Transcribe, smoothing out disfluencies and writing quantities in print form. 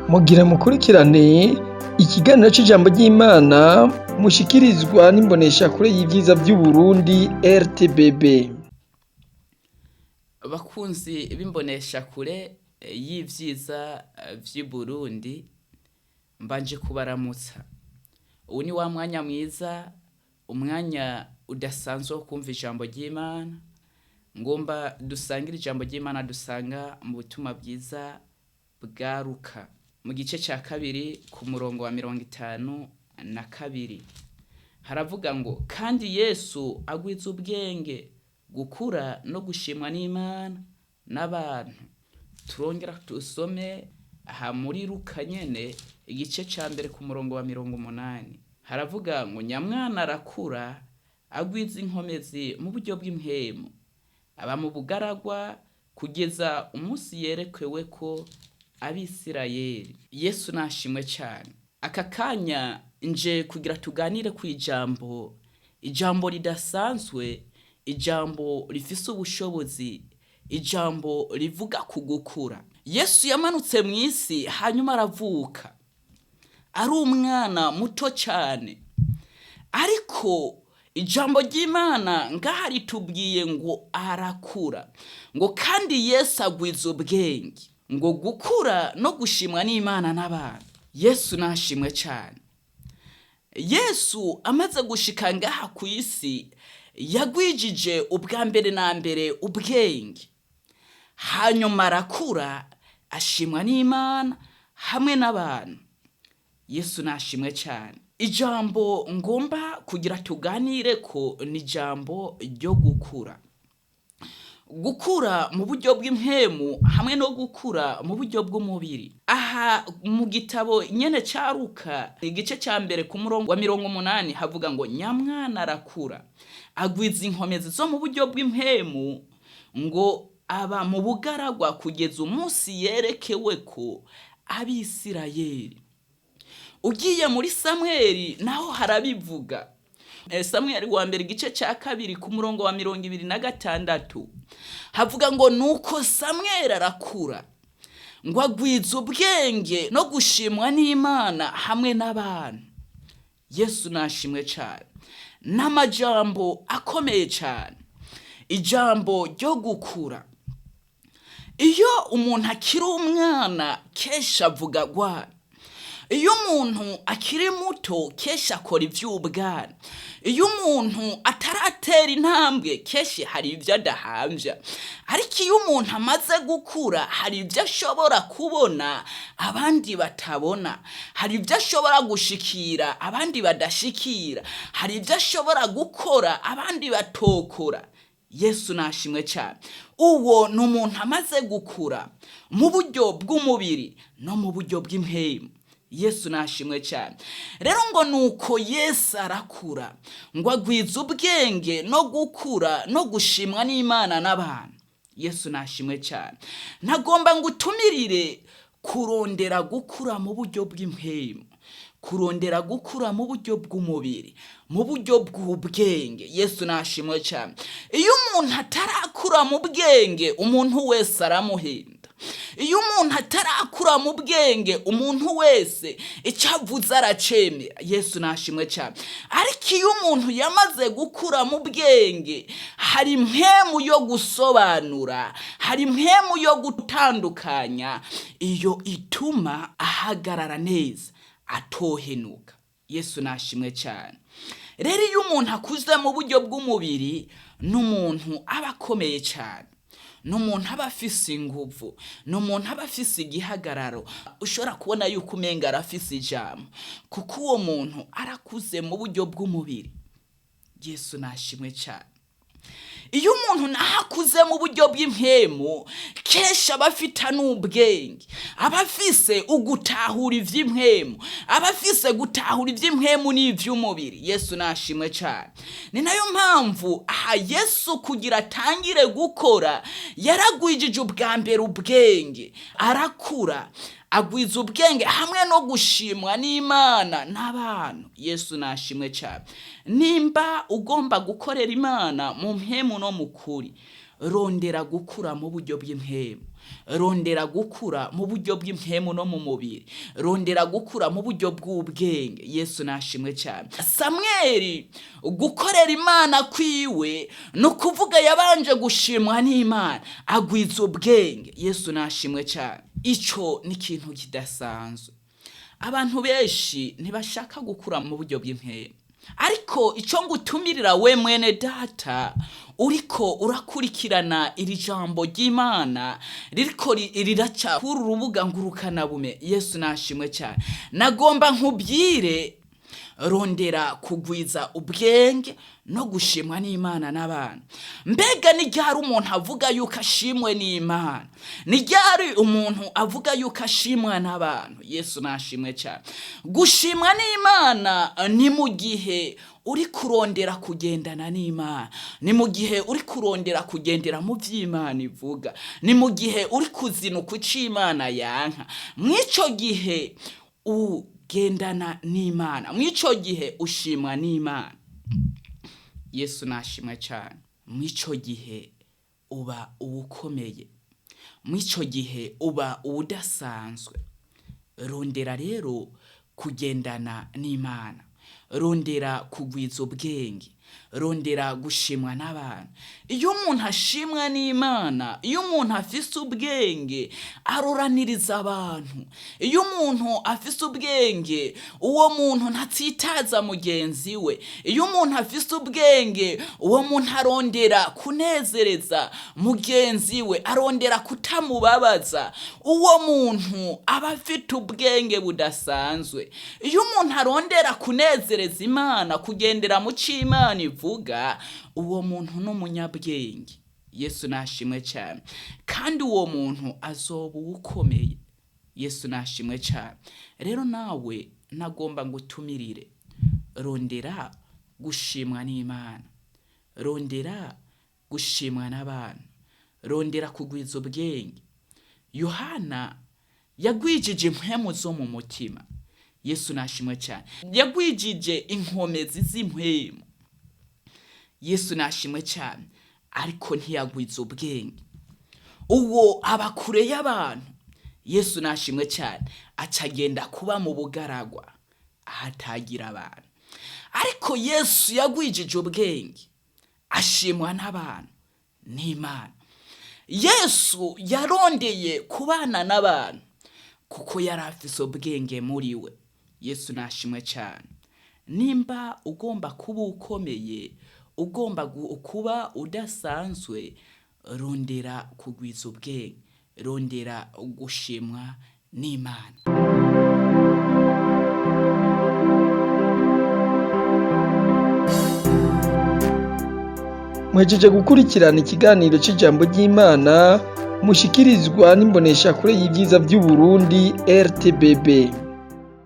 Mugira mukurikirane ikiganiro c'ijambo ry'Imana mushikirizwa n'imboneshakure y'ivyiza vy'Uburundi RTBB. Bakunzi b'imboneshakure y'ivyiza vy'Uburundi, mbanje kubaramutsa. Uwu ni wa mwanya mwiza, umwanya udasanzwe wo kumva ijambo ry'Imana. Ngomba dusangire ijambo ry'Imana dusanga mu butumwa bwiza bwa Luka, mu gice ca kabiri ku murongo wa 52 haravuga ngo: kandi Yesu agwiza ubwenge, gukura no gushimwa n'Imana n'abantu. Turongera dusome aha muri Luka nyene, igice ca mbere ku murongo wa 80, haravuga ngo: nyamwana arakura, agwiza inkomezi mu buryo bw'impwemu, aba mu bugaragwa kugeza umunsi yerekeweko Abisirayeli. Yesu nashimwe cane. Aka kanya nje kugira tuganire kw'ijambo, ijambo ridasanzwe, ijambo rifise ubushobozi, ijambo rivuga ku gukura. Yesu yamanutse mw'isi, hanyuma aravuka ari umwana muto cane, ariko ijambo ry'Imana ngaha ritubwiye ngo arakura, ngo kandi Yesu agwiza ubwenge, ngo gukura no gushimwa n'Imana n'abantu. Yesu nashimwe cane. Yesu amaze gushika ngaha kw'isi, yagwijije ubwa mbere na mbere ubwenge, hanyuma arakura, ashimwa n'Imana hamwe n'abantu. Yesu nashimwe cane. Ijambo ngomba kugira tuganireko ni ijambo ryo gukura. Gukura mu buryo bw'impwemu hamwe no gukura mu buryo bw'umubiri. Aha mu gitabo nyene ca Luka, igice ca mbere ku murongo wa 80, havuga ngo: nyamwana arakura, agwiza inkomezi zo mu buryo bw'impwemu, ngo aba mu bugaragwa kugeza umunsi yerekeweko Abisirayeli. Ugiye muri Samweli naho harabivuga. Samweli wa mbere, igice ca kabiri ku murongo wa 26, havuga ngo: nuko Samweli arakura, ngo agwiza ubwenge no gushimwa n'Imana hamwe n'abantu. Yesu nashimwe cane. N'amajambo akomeye cane, ijambo ryo gukura. Iyo umuntu akiri umwana, kenshi avuga agwana. Iyo umuntu akiri muto, kenshi akora ivy'ubwana. Iyo umuntu ataratera intambwe, kenshi hari ivyo adahamvya. Ariko iyo umuntu amaze gukura, hari ivyo ashobora kubona abandi batabona, hari ivyo ashobora gushikira abandi badashikira, hari ivyo ashobora gukora abandi batokora. Yesu nashimwe cane. Uwo ni umuntu amaze gukura mu buryo bw'umubiri no mu buryo bw'impwemu. Yesu nashimwe cyane. Rero ngo nuko Yesu arakura, ngo agwiza ubwenge no gukura no gushimwa n'Imana n'abantu. Yesu nashimwe cyane. Ntagomba ngo utumirire kurondera gukura mu buryo bw'impwemu, kurondera gukura mu buryo bw'umubiri, mu buryo bw'ubwenge. Yesu nashimwe cyane. Iyo umuntu atarakura mu bwenge, umuntu wese aramuhenda. Iyo umuntu atarakura mu bwenge, umuntu wese icyo avuze aracemera. Yesu nashimwe cyane. Ariko iyo umuntu yamaze gukura mu bwenge, hari impwemu yo gusobanura, hari impwemu yo gutandukanya, iyo ituma ahagarara neza, atohenuka. Yesu nashimwe cyane. Rero iyo umuntu akuze mu buryo bw'umubiri, n'umuntu aba akomeye cyane, n'umuntu aba afise inguvu, n'umuntu aba afise igihagararo. Ushobora kubona yuko umenga arafise ijambo, kuko uwo muntu arakuze mu buryo bw'umubiri. Yesu nashimwe cyane. Iyo umuntu naho akuze mu buryo bw'impwemu, kenshi aba afite n'ubwenge, aba afise ugutahura ivy'impwemu, aba afise gutahura ivy'impwemu n'ivy'umubiri. Yesu nashimwe cyane. Ni nayo mpamvu aha Yesu kugira atangire gukora, yaragwijije ubwa mbere ubwenge, arakura, agwiza ubwenge hamwe no gushimwa n'Imana n'abantu. Yesu nashimwe cyane. Nimba ugomba gukorera Imana mu mpemu no mu kuri, Rondera gukura mu buryo bw'impwemu, rondera gukura mu buryo bw'impwemu no mu mubiri, rondera gukura mu buryo bw'ubwenge. Yesu nashimwe cyane. Samweli gukorera Imana kwiwe ni ukuvuga yabanje gushimwa n'Imana, agwiza ubwenge. Yesu nashimwe cyane. Ico ni ikintu kidasanzwe. Abantu benshi ntibashaka gukura mu buryo bw'impwemu, ariko icyo ngutumirira we mwene data uriko urakurikirana iri jambo ry'Imana ririko riraca kuri urubuga ngurukanabume, Yesu nashimwe cyane, nagomba nkubwire, rondera kugwiza ubwenge no gushimwa n'Imana n'abantu. Mbega ni ryari umuntu avuga yuko ashimwe n'Imana? Ni ryari umuntu avuga yuko ashimwa n'abantu? Yesu nashimwe cyane. Gushimwa n'Imana ni mu gihe uri kurondera kugendana n'Imana, ni mu gihe uri kurondera kugendera mu by'Imana ivuga, ni mu gihe uri kuzinuka uca Imana yanka. Mw'ico gihe ugendana n'Imana, mw'ico gihe ushimwa n'Imana. Yesu nashimwe cyane. Mw'ico gihe uba uwukomeye, mw'ico gihe uba uwudasanzwe. Rondera rero kugendana n'Imana, rondera kugwiza ubwenge, rondera gushimwa n'abantu. Iyo umuntu ashimwa n'Imana, iyo umuntu afise ubwenge, aroraniriza abantu. Iyo umuntu afise ubwenge, uwo muntu ntatsitaza mugenzi we. Iyo umuntu afise ubwenge, uwo muntu arondera kunezereza mugenzi we, arondera kutamubabaza. Uwo muntu aba afite ubwenge budasanzwe. Iyo umuntu arondera kunezereza Imana, kugendera mu co Imana ivuga, uwo muntu ni umunyabwenge. Yesu nashimwe cyane. Kandi uwo muntu azoba uwukomeye. Yesu nashimwe cyane. Rero nawe nagomba ngutumirire, rondera gushimwa n'Imana, rondera gushimwa n'abantu, rondera kugwiza ubwenge. Yohana yagwijije impwemu zo mu mutima. Yesu nashimwe cyane. Yagwijije inkomezi z'impwemu. Yesu nashimwe cyane, ariko ntiyagwiza ubwenge. Uwo aba kure y'abantu. Yesu nashimwe cyane, acagenda kuba mu bugaragwa ahatagira abantu. Ariko Yesu yagwijije ubwenge, ashimwa n'abantu n'Imana. Yesu yarondeye kubana n'abantu kuko yari afise ubwenge muri we. Yesu nashimwe cyane. Nimba ugomba kuba ukomeye, ugomba kuba udasanzwe, rondera kugwiza ubwenge, rondera gushimwa n'Imana. Muhejeje gukurikirana ikiganiro c'ijambo ry'Imana mushikirizwa n'imboneshakure y'ivyiza vy'Uburundi RTBB.